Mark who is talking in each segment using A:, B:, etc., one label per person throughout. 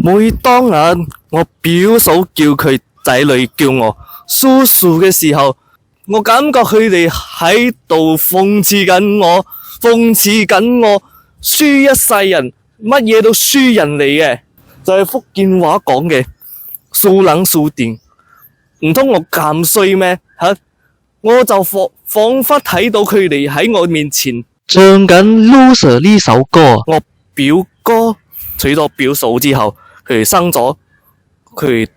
A: 每當啊我表嫂叫佢仔女叫我叔叔嘅時候，我感覺佢哋喺度諷刺緊我，諷刺緊我輸一世人，乜嘢都輸人嚟嘅，就係福建話講嘅輸冷輸電，唔通我咁衰咩？吓，我就彷彿睇到佢哋喺我面前唱緊《Loser》呢首歌。我表哥娶咗表嫂之後，佢哋生咗佢哋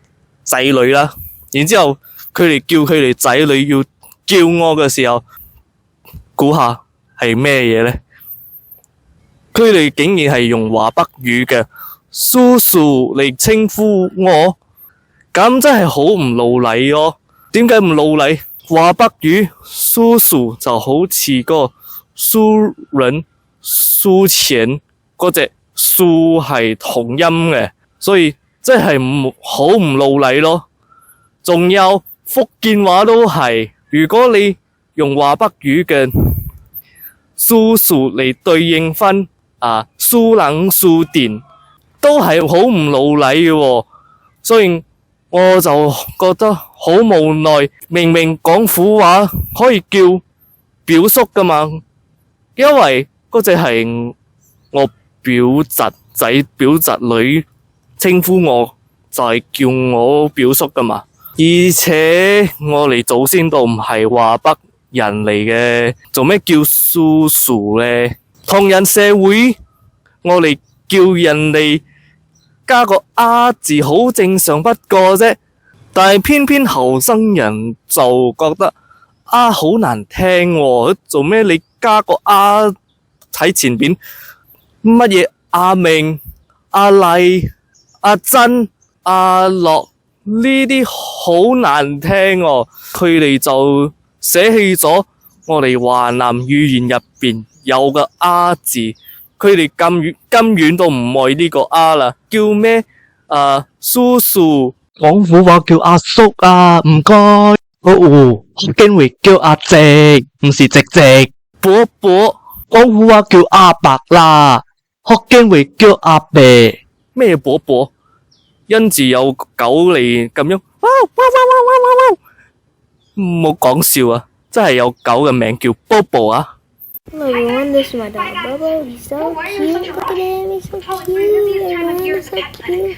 A: 仔女啦，然之後佢哋叫佢哋仔女要叫我嘅時候，估下係咩嘢咧？佢哋竟然係用華北語嘅叔叔嚟稱呼我，咁真係好唔老禮咯。點解唔老禮？華北語叔叔就好似個輸人輸錢嗰隻輸係同音嘅，所以真係唔好唔老禮咯。仲有福建話都係，如果你用華北語嘅叔叔嚟對應返啊輸冷輸電，都係好唔老禮嘅喎。所以我就覺得好無奈，明明廣府話可以叫表叔㗎嘛，因為嗰隻係我表侄仔表侄女稱呼我，就係叫我表叔㗎嘛。而且我哋祖先都唔係華北人嚟嘅，做咩叫叔叔咧？唐人社會，我哋叫人哋加個阿字好正常不過啫，但係偏偏後生人就覺得啊好難聽喎，做咩你加個阿喺前邊？乜嘢阿明、阿麗、阿珍、阿樂呢啲好難聽喎，佢哋就捨棄咗我哋華南語言入邊有個阿字，佢哋咁遠咁遠都唔愛呢個阿啦，叫咩？啊，叔叔，
B: 廣府話叫阿叔啊，唔該。哦，福建話叫阿姐，唔是姐姐。
A: 伯伯，
B: 廣府話叫阿伯啦，福建話叫阿伯。
A: 咩伯伯？因住有狗嚟咁樣，哇哇哇哇哇哇哇！唔好講笑啊，真係有狗嘅名叫 Bobo 啊！
C: Hello everyone, this is my dog Bobo. He's so cute. Look at him, he's so cute. Everyone, he's so cute.